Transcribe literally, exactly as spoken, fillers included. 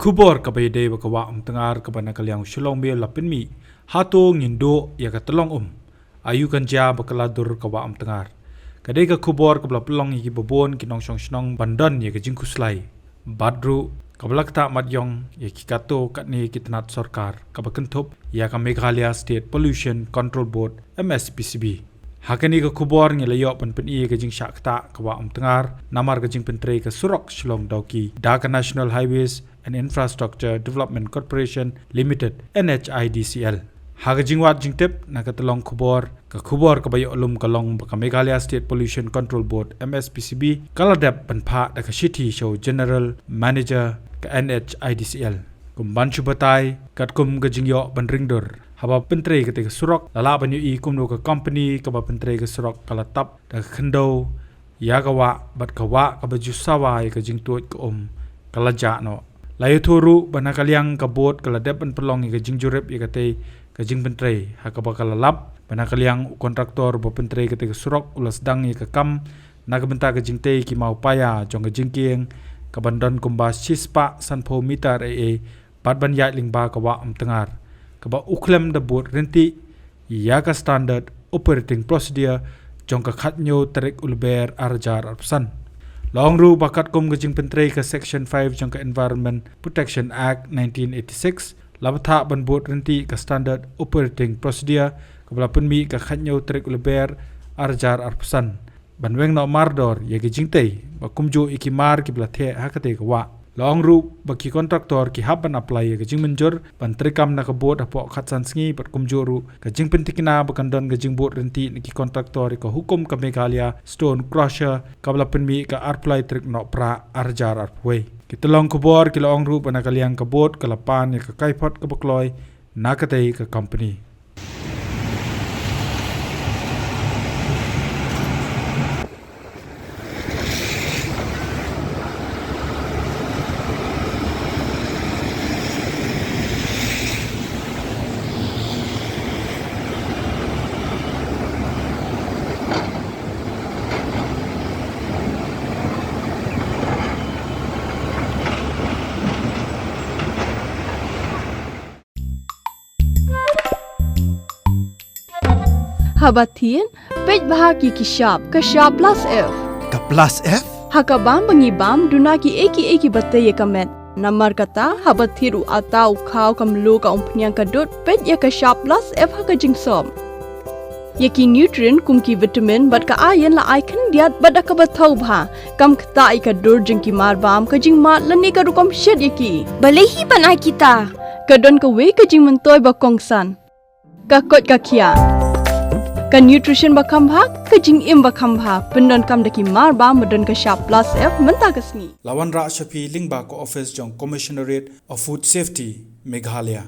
Khubor kaba ïadei bad ka wah Umtngar kaba na ka liang u Shillong Mail la pynmih, hato ngin duh ïa ka tyllong um? Aïu kan jia ba ka la dur ka wah Umtngar? Ka dei ka khubor kaba la pynlong ïa ki babun ki nongshong shnong ban don ïa ka jingkhuslai. Bad ruh kaba la ktah mat ïong ïa ki katto katne ki tnat sorkar kaba kynthup ïa ka Meghalaya State Pollution Control Board, M S P C B. Ha kane ka khubor ngi la ïoh ban pyni ïa ka jingshah ktah ka wah Umtngar namar ka jingpyntrei ka surok Shillong Dawki da ka National Highways and Infrastructure Development Corporation Limited, N H I D C L. Ha ka jingwad jingtip na ka tyllong khubor, ka khubor kaba ïoh lum ka long ba ka Meghalaya State Pollution Control Board, M S P C B, ka la dep ban phah da ka shithi sha u General Manager ka N H I D C L. Kum ban shu batai katkum ka jingïoh ban ringdur haba pyntrei katei ka surok, la lah ban ïohi kumno ka company kaba pyntrei ka surok ka la tap da ka khyndew ïa ka wah bad ka wah kaba ju sawa ïa ka jingtuid ka um ka la jah noh. La ïathuh ruh ba na ka liang ka board ka la dep ban pynlong ïa ka jingjurip ïa katei ka jingpyntrei, ha kaba ka la lap ba na ka liang u kontraktor ba pyntrei katei ka surok u la sdang ïa ka kam na ka bynta ka jingtei ki maw paia jong ka jingkieng kaban don kumba shispah sanphew meter ei ei bad ban ïaid lyngba ka wah Umtngar, kaba u khlem da bud ryntih ïa ka Standard Operating Procedure jong ka khathynñiew tarik u Lber ar hajar arphew san. La ong ruh ba katkum ka jingpyntrei ka Section five jong ka Environment Protection Act nineteen eighty-six, la bthah ban bud ryntih ka Standard Operating Procedure kaba la pynmih ka khathynñiew tarik u Lber ar hajar arphew san ban weng noh mardor ïa ki jingtei bad kumjuh ïa ki mar kiba la theh ha katei ka wah. La ong ruh ba ki kontraktor ki hap ban apply ïa ka jingmynjur ban treikam na ka board hapoh khatsan sngi bad kumjuh ruh ka jingpynthikna ba kan don ka jingbud ryntih na ki kontraktor ïa ka hukum ka Meghalaya Stone Crusher kaba la pynmih ka arphew lai tarik Nohprah ar hajar arphew wei. Ki tyllong khubor ki la ong ruh ba na ka liang ka board ka la pan ïa ka kaiphod kaba kloi na katei ka company. Haba thied, peit bha ïa ki shap, ka shap plus F. Ka plus F? Ha ka bam ba ngi bam, duna kiei kiei kiba tei ïa ka met. Namar kata, haba thied u atta, u khaw, ka mluh, ka umphniang, ka dud, peit ïa ka shap plus F ha ka jingsop. Ïa ki nutrient kum ki vitamin bad ka iron la ai khyndiat bad da kaba thaw bha. Kam ktah ïa ka dur jong ki mar bam, ka jingmad lane ka rukom shet ïa ki. Balei hi ban ai kita? Ka don kawei ka jingmyntoi ba kongsan. Ka koit ka khiah. Ka nutrition ba kham bha, ka jingim ba kham bha. Pyndonkam da ki mar bam ba don ka shap plus F mynta ka sngi. La wanrah sha phi lyngba ka office jong Commissionerate of Food Safety, Meghalaya.